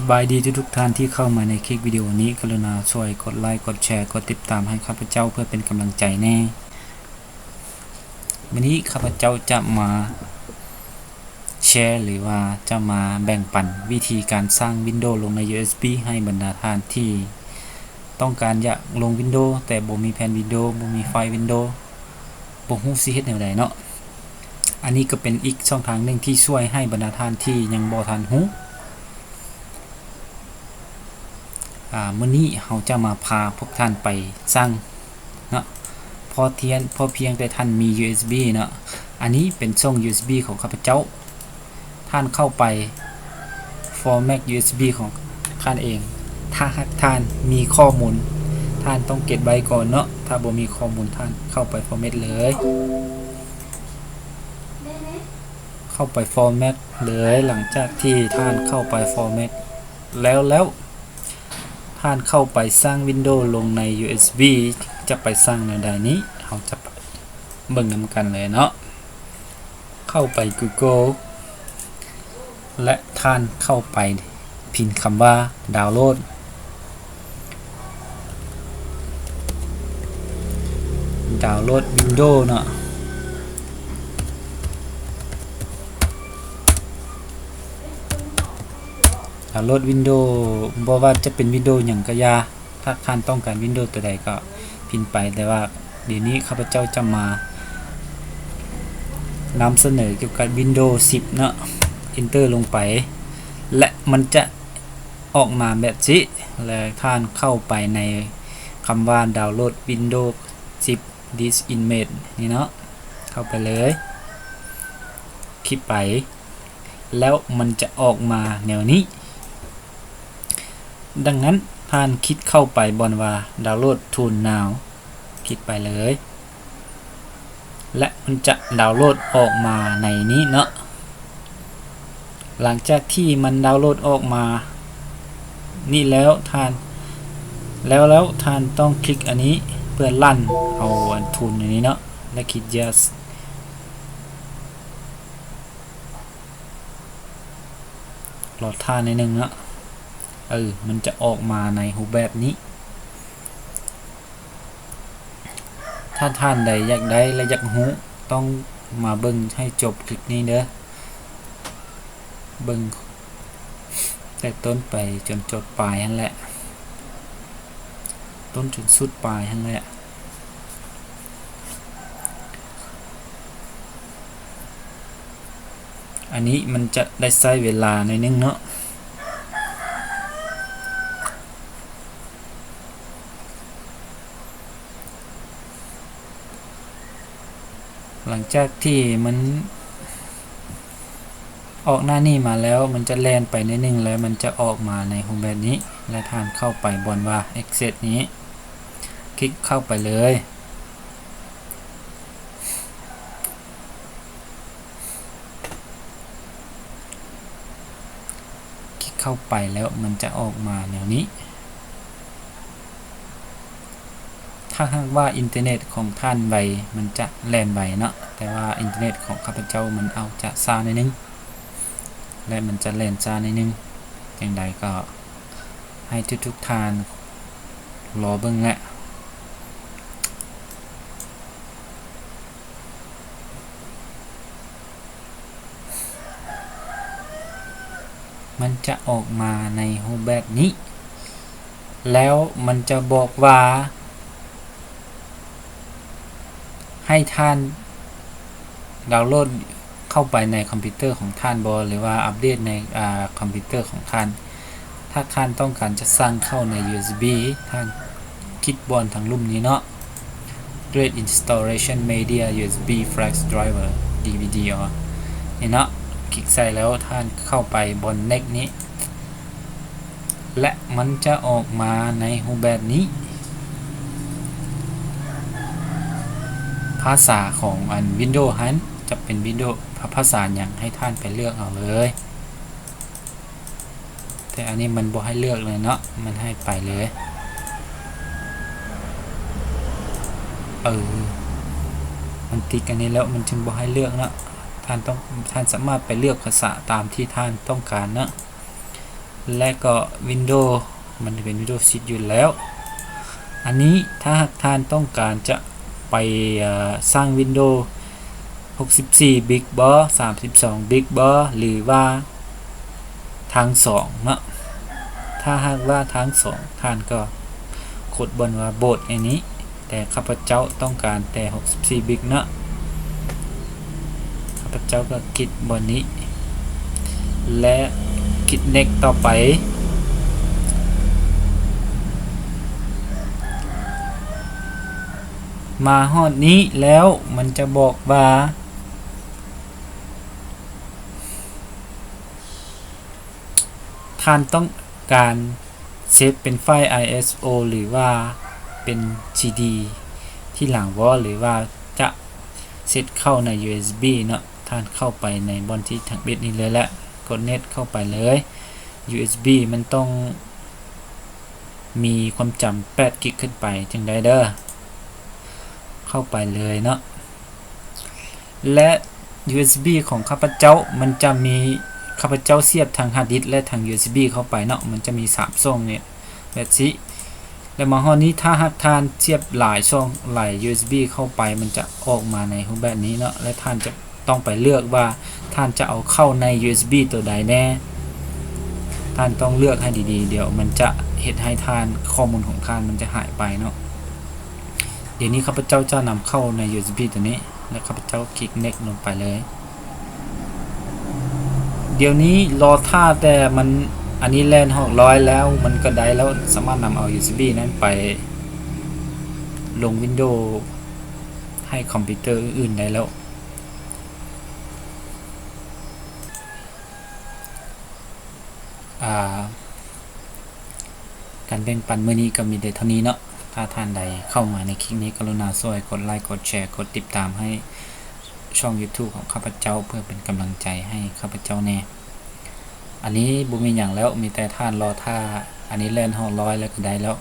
ສະບາຍດີທຸກໆທ່ານທີ່ເຂົ້າມາໃນຄລິບວິດີໂອນີ້, ກະລຸນາຊ່ວຍກົດໄລ, ກົດແຊ, ກົດຕິດຕາມໃຫ້ຂ້າພະເຈົ້າເພື່ອເປັນກຳລັງໃຈແດ່. ມື້ນີ້ຂ້າພະເຈົ້າຈະມາແຊ ຫຼືວ່າຈະມາແບ່ງປັນວິທີການສ້າງວິນໂດລົງໃນ ຢູເອັສບີ ໃຫ້ບັນດາທ່ານທີ່ຕ້ອງການຢາກລົງວິນໂດ ແຕ່ບໍ່ມີແຜ່ນວິນໂດ, ບໍ່ມີໄຟລ໌ວິນໂດ, ບໍ່ຮູ້ຊິເຮັດແນວໃດເນາະ. ອັນນີ້ກໍເປັນອີກຊ່ອງທາງໜຶ່ງທີ່ຊ່ວຍໃຫ້ບັນດາທ່ານທີ່ຍັງບໍ່ທັນຮູ້. ອາ ມື້ນີ້ເຮົາຈະມາພາພວກທ່ານໄປສ້າງເນາະ, ພໍພຽງ ພໍພຽງແຕ່ທ່ານມີ ຢູເອັສບີ ເນາະ. ອັນນີ້ເປັນຊ່ອງ ຢູເອັສບີ ຂອງຂ້າພະເຈົ້າ. ທ່ານເຂົ້າໄປ format ຢູເອັສບີ ຂອງທ່ານເອງ. ຖ້າຫາກທ່ານມີຂໍ້ມູນ, ທ່ານຕ້ອງເກັບໄວ້ກ່ອນເນາະ. ຖ້າບໍ່ມີຂໍ້ມູນ, ທ່ານເຂົ້າໄປ format ເລີຍ. ເຂົ້າໄປ format ເລີຍ. ຫຼັງຈາກທີ່ທ່ານເຂົ້າໄປ format ແລ້ວ ແລ້ວທ່ານເຂົ້າໄປສ້າງວິນໂດລົງໃນ ຢູເອັສບີ ຈະໄປສ້າງແນວໃດນີ້ ເຮົາຈະໄປເບິ່ງນຳກັນເລີຍເນາະ. ເຂົ້າໄປ Google ແລະ ທ່ານເຂົ້າໄປພິມຄຳວ່າ ດາວໂຫຼດ ດາວໂຫຼດວິນໂດເນາະ. ດາວໂຫຼດວິນໂດ ບໍ່ວ່າຈະເປັນວິນໂດຫຍັງກໍຢ່າ, ຖ້າທ່ານຕ້ອງການວິນໂດຕົວໃດກໍພິມໄປ, ແຕ່ວ່າດຽວນີ້ຂ້າພະເຈົ້າຈະມານຳສະເໜີກ່ຽວກັບວິນໂດສິບເນາະ. Enter ລົງໄປ ແລະ ມັນຈະອອກມາແບບຊີ້ ແລະ ທ່ານເຂົ້າໄປໃນຄຳວ່າ ດາວໂຫຼດວິນໂດສິບ This image ນີ້ເນາະ, ເຂົ້າໄປເລີຍ, ຄລິກໄປ ແລ້ວມັນຈະອອກມາແນວນີ້. ດັ່ງນັ້ນ ທ່ານຄລິກເຂົ້າໄປບ່ອນວ່າ Download to now ຄລິກໄປເລີຍ ແລະ ມັນຈະດາວໂຫຼດອອກມາໃນນີ້ເນາະ. ຫຼັງຈາກທີ່ມັນດາວໂຫຼດອອກມານີ້ແລ້ວ ທ່ານ ແລ້ວ ແລ້ວທ່ານຕ້ອງຄລິກອັນນີ້ເພື່ອລັນເອົາອັນ tool ອັນນີ້ເນາະ ແລະ ຄລິກ yes. ລໍຖ້າໜ້ອຍໜຶ່ງເນາະ. ເອີ ມັນຈະອອກມາໃນຮູບແບບນີ້. ຖ້າທ່ານໃດຢາກໄດ້ ແລະ ຢາກຮູ້ ຕ້ອງມາເບິ່ງໃຫ້ຈົບຄລິບນີ້ເດີ, ເບິ່ງແຕ່ຕົ້ນໄປຈົນຈົບປາຍຫັ້ນແຫຼະ, ຕົ້ນຈົນສຸດປາຍຫັ້ນແຫຼະ. ອັນນີ້ມັນຈະໄດ້ໃຊ້ເວລາໜ້ອຍໜຶ່ງເນາະ. ຫຼັງຈາກທີ່ມັນອອກໜ້ານີ້ມາແລ້ວ, ມັນຈະແລ່ນໄປໜ້ອຍໜຶ່ງ ແລ້ວມັນຈະອອກມາໃນຮູບແບບນີ້ ແລະ ທ່ານເຂົ້າໄປບ່ອນວ່າ Exit ນີ້, ຄລິກເຂົ້າໄປເລີຍ. ຄລິກເຂົ້າໄປແລ້ວມັນຈະອອກມາແນວນີ້. ຖ້າຫາກວ່າອິນເຕີເນັດຂອງທ່ານໄວ, ມັນຈະແລ່ນໄວເນາະ, ແຕ່ວ່າອິນເຕີເນັດຂອງຂ້າພະເຈົ້າມັນອາດຈະຊ້າໜ້ອຍໜຶ່ງ ແລະ ມັນຈະແລ່ນຊ້າໜ້ອຍໜຶ່ງ. ຈັ່ງໃດກໍໃຫ້ທຸກໆທ່ານລໍເບິ່ງແຫຼະ. ມັນຈະອອກມາໃນຮູບແບບນີ້ ແລ້ວມັນຈະບອກວ່າ ໃຫ້ທ່ານດາວໂຫຼດເຂົ້າໄປໃນຄອມພິວເຕີຂອງທ່ານບໍ ຫຼືວ່າອັບເດດໃນ ອາ ຄອມພິວເຕີຂອງທ່ານ. ຖ້າທ່ານຕ້ອງການຈະສ້າງເຂົ້າໃນ ຢູເອັສບີ ທ່ານຄລິກບ່ອນທາງລຸ່ມນີ້ເນາະ, Create Installation Media ຢູເອັສບີ Flash Driver ດີວີດີ ອອ ນີ້ເນາະ, ຄລິກໃສ່ແລ້ວທ່ານເຂົ້າໄປບ່ອນ Next ນີ້ ແລະ ມັນຈະອອກມາໃນຮູບແບບນີ້. ພາສາຂອງອັນ Windows ຫັ້ນ ຈະເປັນ Windows ພາ ພາສາຫຍັງ ໃຫ້ທ່ານໄປເລືອກເອົາເລີຍ. ແຕ່ອັນນີ້ມັນບໍ່ໃຫ້ເລືອກເລີຍເນາະ, ມັນໃຫ້ໄປເລີຍ. ເອີ ມັນຕິດອັນນີ້ແລ້ວ ມັນຈຶ່ງບໍ່ໃຫ້ເລືອກເນາະ. ທ່ານຕ້ອງ ທ່ານສາມາດໄປເລືອກພາສາຕາມທີ່ທ່ານຕ້ອງການເນາະ. ແລະກໍວິນໂດ ມັນຈະເປັນວິນໂດສິບຢູ່ແລ້ວ. ອັນນີ້ຖ້າຫາກທ່ານຕ້ອງການຈະໄປ ເອີ ສ້າງວິນໂດຫົກສິບສີ່ບິດບໍ ສາມສິບສອງບິດບໍ ຫຼືວ່າທາງສອງເນາະ. ຖ້າຫາກວ່າທາງສອງ ທ່ານກໍກົດບ່ອນວ່າໂບດໃນນີ້. ແຕ່ຂ້າພະເຈົ້າຕ້ອງການແຕ່ຫົກສິບສີ່ບິດເນາະ. ຂ້າພະເຈົ້າກໍຄລິກບ່ອນນີ້ ແລະ ຄລິກເນັກຕໍ່ໄປ. ມາຮອດນີ້ແລ້ວ ມັນຈະບອກວ່າ ທ່ານຕ້ອງການເຊບເປັນໄຟລ໌ ໄອເອສໂອ ຫຼືວ່າເປັນຊີດີທີຫຼັງບໍ ຫຼືວ່າຈະເຊັດເຂົ້າໃນຢູເອັສບີເນາະ. ທ່ານເຂົ້າໄປໃນບ່ອນທີ່ທຳອິດນີ້ເລີຍແຫຼະ ກົດເນັກເຂົ້າໄປເລີຍ. ຢູເອັສບີມັນຕ້ອງມີຄວາມຈຳແປດກິກຂຶ້ນໄປຈຶ່ງໄດ້ເດີ. ເຂົ້າໄປເລີຍເນາະ. ແລະ ຢູເອັສບີຂອງຂ້າພະເຈົ້າ ມັນຈະມີ ຂ້າພະເຈົ້າສຽບທັງຮາດດິສ ແລະ ທັງຢູເອັສບີເຂົ້າໄປເນາະ. ມັນຈະມີສາມຊ່ອງນີ້ແບບຊີ້. ແລະ ມາຮອດນີ້ ຖ້າຫາກທ່ານສຽບຫຼາຍຊ່ອງ ຫຼາຍຢູເອັສບີເຂົ້າໄປ ມັນຈະອອກມາໃນຮູບແບບນີ້ເນາະ. ແລະ ທ່ານຈະຕ້ອງໄປເລືອກວ່າທ່ານຈະເອົາເຂົ້າໃນຢູເອັສບີຕົວໃດແດ່. ທ່ານຕ້ອງເລືອກໃຫ້ດີໆ ດຽວມັນຈະເຮັດໃຫ້ທ່ານ ຂໍ້ມູນຂອງທ່ານມັນຈະຫາຍໄປເນາະ. ດຽວນີ້ຂ້າພະເຈົ້າຈະນຳເຂົ້າໃນຢູເອັສບີຕົວນີ້ ແລະ ຂ້າພະເຈົ້າຄລິກເນັກລົງໄປເລີຍ. ດຽວນີ້ລໍຖ້າແຕ່ມັນ ອັນນີ້ແລ່ນຮອດຮ້ອຍແລ້ວ ມັນກໍໄດ້ແລ້ວ ສາມາດນຳເອົາຢູເອັສບີນັ້ນໄປລົງວິນໂດໃຫ້ຄອມພິວເຕີອື່ນໆໄດ້ແລ້ວ. ອ່າ ການແບ່ງປັນມື້ນີ້ກໍມີແຕ່ເທົ່ານີ້ເນາະ. ຖ້າທ່ານໃດເຂົ້າມາໃນຄລິບນີ້ ກະລຸນາຊ່ວຍກົດໄລ ກົດແຊ ກົດຕິດຕາມໃຫ້ຊ່ອງຢູທູບຂອງຂ້າພະເຈົ້າ ເພື່ອເປັນກຳລັງໃຈໃຫ້ຂ້າພະເຈົ້າແດ່. ອັນນີ້ບໍ່ມີຫຍັງແລ້ວ ມີແຕ່ທ່ານລໍຖ້າ ອັນນີ້ແລ່ນຮອດຮ້ອຍແລ້ວກໍໄດ້ແລ້ວ.